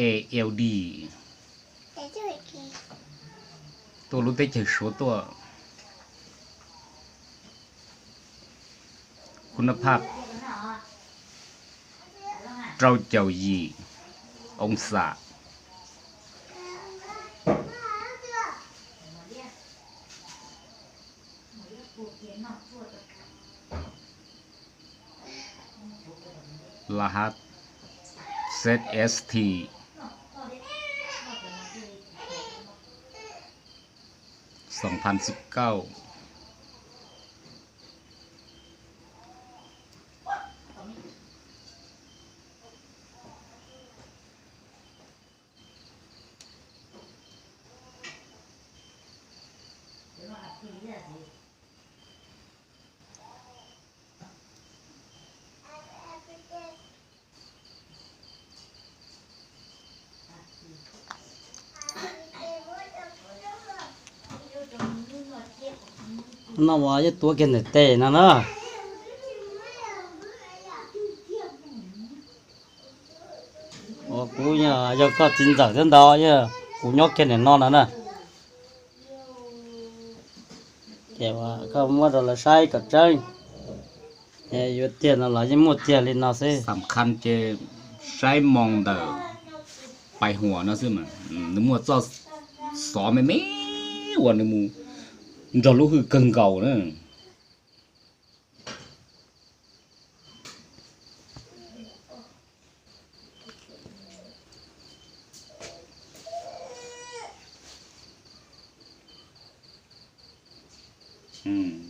A L D, tuaj lub teb chaws Suav tuaj. Khub nab phaj rau caum yim oo xam. Lahab Z S T xoom phan xib kauj. No uas yeej tuav kiag ntawm tes no na. Uas kuv yog koj txiv ntxawm thiab ntau, yog kuv nyob kiag ntawm no no na. Ces koj muab rau lawv saib kom tseeb. Yuav tiag no los yeej muaj tiag li no xwb. Xam khas ces saib moo ntawm pais huam no xwb mas, nws muaj txoj xov me me uas nws mus nrog lub hwj kawg nkaus na.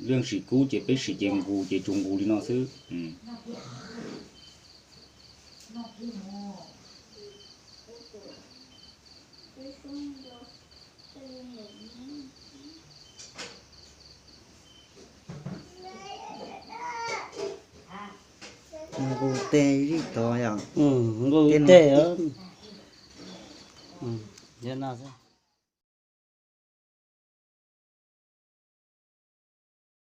Leej sim kub ces peb sim ces nqus ces tsuas nqus li no xwb. Nqus tes li tod yom. Nqus tes.